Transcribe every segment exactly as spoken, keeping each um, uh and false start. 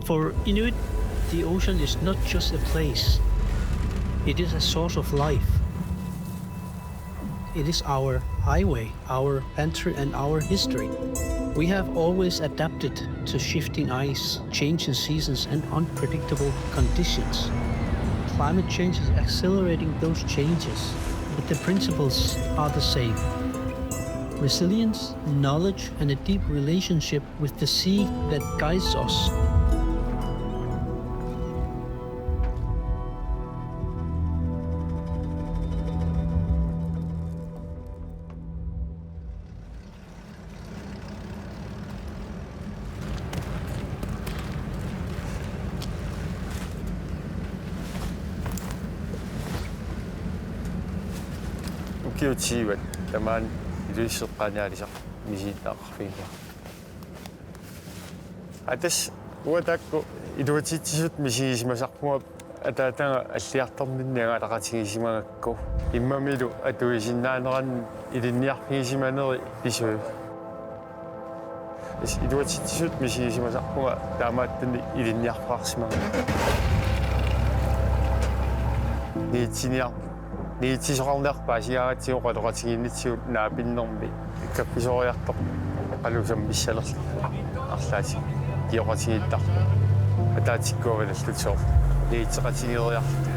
For Inuit, the ocean is not just a place, it is a source of life. It is our highway, our pantry, and our history. We have always adapted to shifting ice, changing seasons, and unpredictable conditions. Climate change is accelerating those changes, but the principles are the same: resilience, knowledge, and a deep relationship with the sea that guides us. Ukiut sisamat tamaani Ilulisseqqaani aalisaq misigittaqarfigiga. Aa, tassa uanga taakku iluatsitsisutut misigisimasarpunga ataataga alliartorninni angalaqatigisimagakku. Immamilu atuisinnaaneranni ilinniarfigisimaneri pisui. Tassa iluatsitsisutut misigisimasarpunga taamaattunik ilinniarfeqarsimagakku. Niitsiniar-, niitsisoqarniarpat paasigaangatsigu oqaloqatigiinnitsigut naapinnermi kaffisoriartoq oqaluusammissalerlugu arlaatigut kioqatigiittarput. Ataatsikkut avalallutik soorlu niitseqatigeeriarlutik.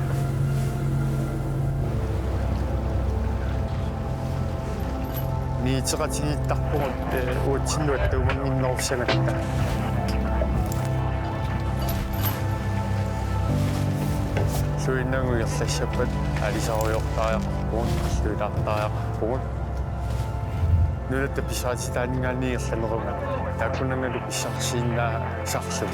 Niitseqatigiittarpugut, eh, uatsinnut attuumannginnerussagatta. Suinnanguerlassappat aalisariortariaqarpugut, alluilaartariaqarpugut. Nunatta pissarititaaninngaanniit ingerlaneruvoq. Taakkunanngalu pissarsisinnaasarluta.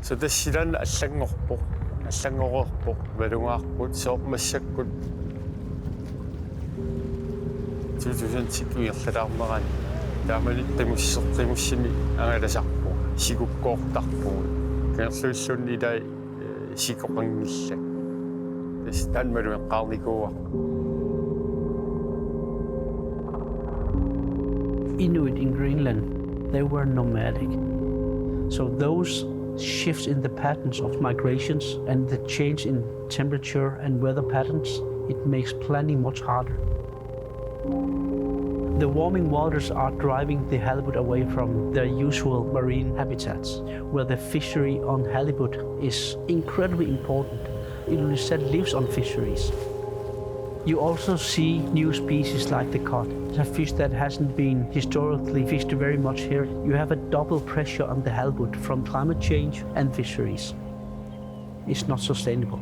So tassa silaannaq allanngorpoq, allanngorpoq, malugaarput, soorlu massakkut to tusind ti ingerlalaarnerani. Taamani qimus-, qimussini angalasarpugut, sikukkoortarpugut. Kangerluilluunniit ilai, eh, sikoqanngillat. Tassa taanna malugeqqaarnikuuarput. Inuit in Greenland, they were nomadic. So those shifts in the patterns of migrations and the change in temperature and weather patterns, it makes planning much harder. The warming waters are driving the halibut away from their usual marine habitats, where the fishery on halibut is incredibly important. Ilulissat lives on fisheries. You also see new species like the cod, a fish that hasn't been historically fished very much here. You have a double pressure on the halibut from climate change and fisheries. It's not sustainable.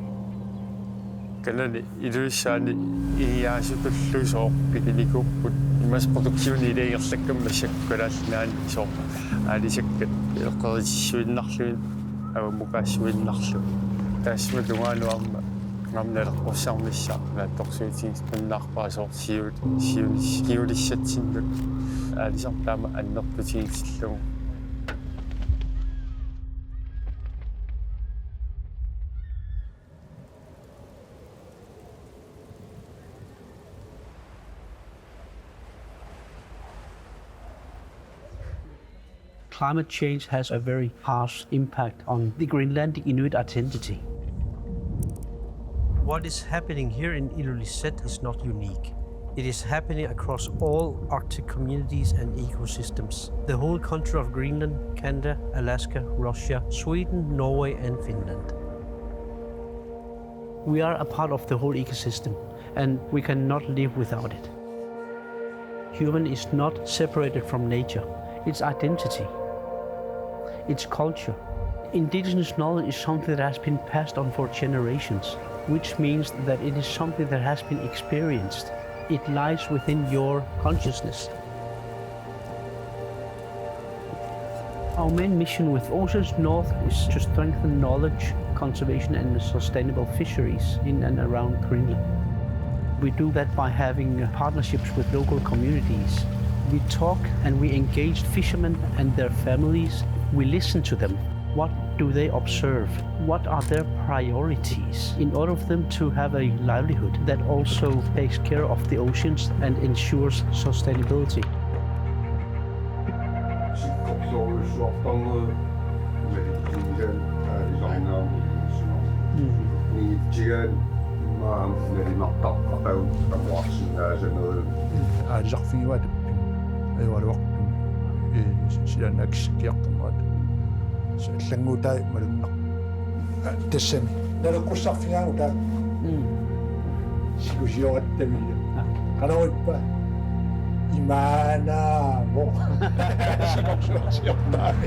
Kanani Ilulissaani igiaasutullu sooq piginikuupput, imaas produktioni ilagilerlakkamma massakkut Kalaallit Nunaanni sooq aalisakkat eqqoritissuinnarlugit avammukaassuinnarlugit. Taassuma tungaanut aamma ngamnaleqqussarnissa naatsorsuutiginnarpara sooq siu-, siunis-, siulissatsinnut aalisartut aamma annertutigitillugu. Climate change has a very harsh impact on the Greenlandic Inuit identity. What is happening here in Ilulissat is not unique. It is happening across all Arctic communities and ecosystems. The whole country of Greenland, Canada, Alaska, Russia, Sweden, Norway, and Finland. We are a part of the whole ecosystem, and we cannot live without it. Human is not separated from nature. Its identity, its culture. Indigenous knowledge is something that has been passed on for generations, which means that it is something that has been experienced. It lies within your consciousness. Our main mission with Oceans North is to strengthen knowledge, conservation and sustainable fisheries in and around Greenland. We do that by having partnerships with local communities. We talk and we engage fishermen and their families. We listen to them. What do they observe? What are their priorities in order for them to have a livelihood that also takes care of the oceans and ensures sustainability? Sikkorluorujussuartarnerit malitsigisat aalisarnaamik. Mm. Niitsigan maam nalinartarpaqagut amuarsinnaasanerit. Aalisarfigivaat tappin. Ajoraluartumik. Ee, silaannakkikkiartornerat. Allannguutai malunnaq. Tassami. Naleqqussarfigaagut taakku. Mm. Sikusiorattami. Ah. Qanorippa? Imaanaamo. Sikorsuarsiortaami.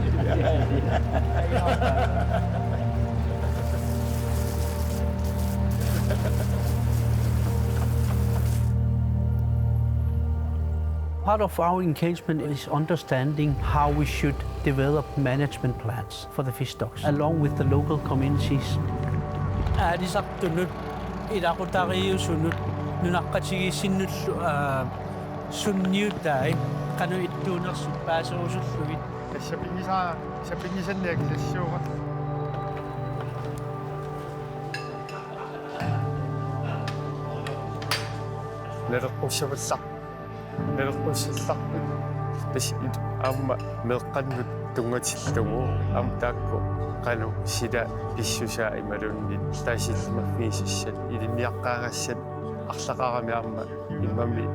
Part of our engagement is understanding how we should develop management plans for the fish stocks, along with the local communities. Aalisartunut, ilaqutariiusunut, nunaqqatigiissinnullu, aa, sunniutai, qanoq ittuunersut paaserusullugit. Sapinngisaa-, sapinngisannik akisassuunga. Naleqqussavallar-, naleqqussallarput. Tassa it-, aamma meeqqannut tunngatillugu aamma taakku qanoq sila pissusaa imaluunniit taasilluarfigisassat ilinniaqqaagassat arlaqarami aamma immami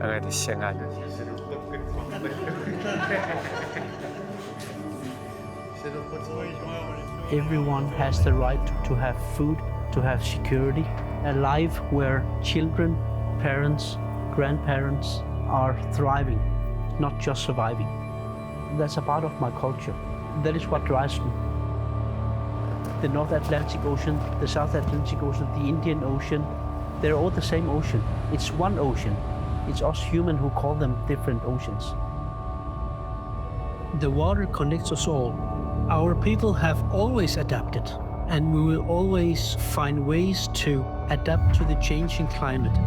angalassagaanni. Everyone has the right to have food, to have security, a life where children, parents, grandparents are thriving, not just surviving. That's a part of my culture. That is what drives me. The North Atlantic Ocean, the South Atlantic Ocean, the Indian Ocean, they're all the same ocean. It's one ocean. It's us human who call them different oceans. The water connects us all. Our people have always adapted, and we will always find ways to adapt to the changing climate.